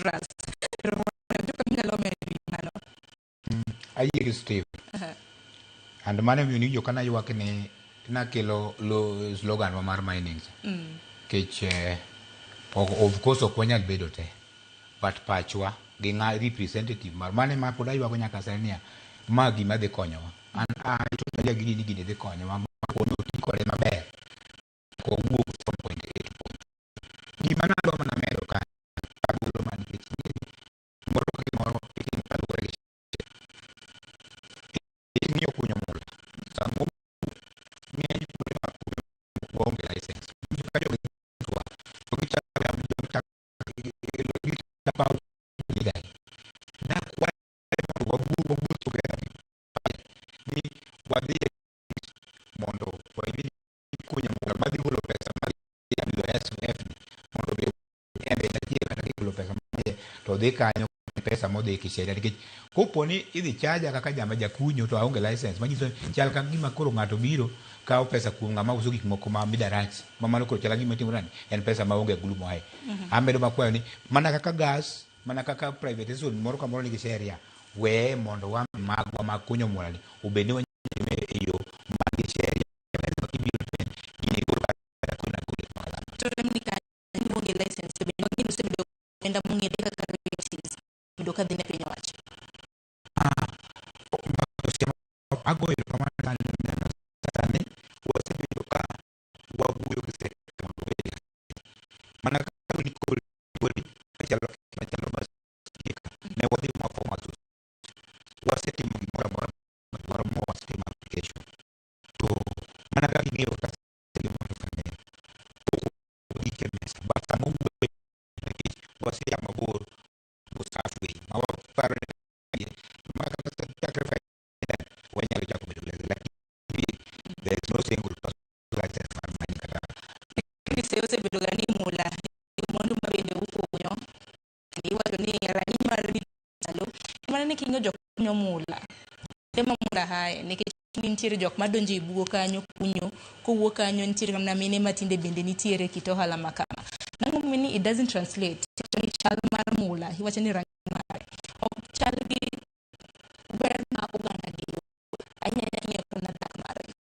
Trust. Joka minyalo medo mano. Ayie gi Steve. And mano emomiyo niwinjo ka naywak ni nakelo lo, slogan wa mar mining. Kech of course ok wanyal bedo te. But pachwa gi ng'a representative mar mano ema pod aywago nyaka sani niya ma gima dhi konyowa. An I totally agree ni gini dhi konyowa ma oti kode maber. Wawuok from point A to point B. Gima nadwa mana medo ka agolo ma nikech ing'e ni gimoro ka gimoro itimo kaluwore gi chik. Ing'iyo kunyo mula, sama ng'eny kuonde mag kunyo waonge license. Ka jogi twa, to gichako gitapao legally. Nakwayo mondo wawuo together ni wadhi mondo wayud kunyo mula madhi golo pesa madhi WSF ni mondo be en be achiel kata kigolo pesa madhi to dhi kanyo pesa modhi kisheria nikech kopo ni idhi chaja kaka jama jakunyo to aonge license manyiso ni chal ka gima koro ng'ato biro kawo pesa kuom ng'ama uso gik moko ma midarach ma mano koro chal ka gima timore nade en pesa maonge agulu moaye. Amedo makwayo ni mana kaka gas mana kaka privatization moro ka moro nigi sheria weye mondo wan magwa mag kunyo mula ni obed ni wanyime e yo man gi sheria ma kibiro to en gini igolo kata kona gole kuma To rem ni kanyo onge license to bende gino osebedo omenda mong'ere kaka royalties bedo ka dhi ne piny owacho. Agoyo erokamano sani wasebedo ka wawuoyo gi sirkal mondo obed mana kaka nikoli machalo machalo masika ne wadhi ma form association wasetimo gimoro amora madwaro ma wasetimo application to mana kaka ing'eyo kaka mondo kang'eyo pok wagik e mesa but sama wuoyo nikech wasea mabor halfway ma waparo ni ma kata chakre wanyalo chako bedo lakini there is no single license mar mining kata Lakini osebedo ga ni mula mwandu ma bende ukunyo iwacho ni rang'iny mar malo mana ni king'iyo jok kunyo mula ema mula hae nikech nitiere jok madonjo e bugo kanyo kunyo kowuok kanyo nitiere mana mine matinde bende nitiere kit ohala ma kama nang'o momiyo ni it doesn't translate iwacho ni chal mar mula iwacho ni rang'iny mare ok chal gi ber ma oganda gi yudo ahinya ahinya king'iyo kata mana dak margi.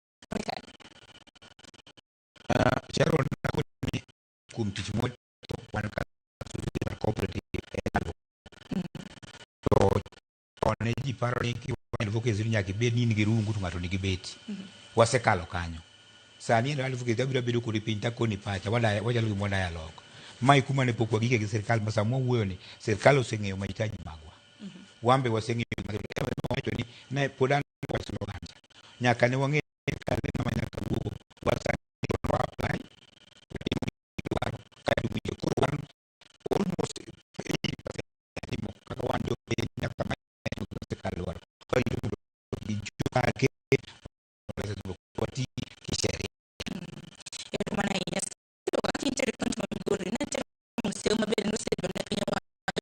Sharon nakoni kuom tich mwatiyo wan ka cooperative en to chon ne ji paro ni kiwa advocacy ni nyaka ibed ni in gi rungu to ng'ato nigi beti. Wasekalo kanyo. Sani en advocacy abiro bedo kodi piny takoni pacha wachalo gima wa dialogue. Mae kuma ne pok wagike gi sirkal ma sama wawuoyo ni sirkal oseng'eyo mahitaji magwa. Wan be waseng'eyo gima wacho ni ne pod an wach slogan cha. Nyaka ne wang'e sirkal ne ng'ama nyaka wuogo. Wasani wa apply watimo gidwaro kaeto winjo koro wan almost 80% timo kaka wan jopiny nyaka ma sirkal dwaro. Warito mondo gichak wati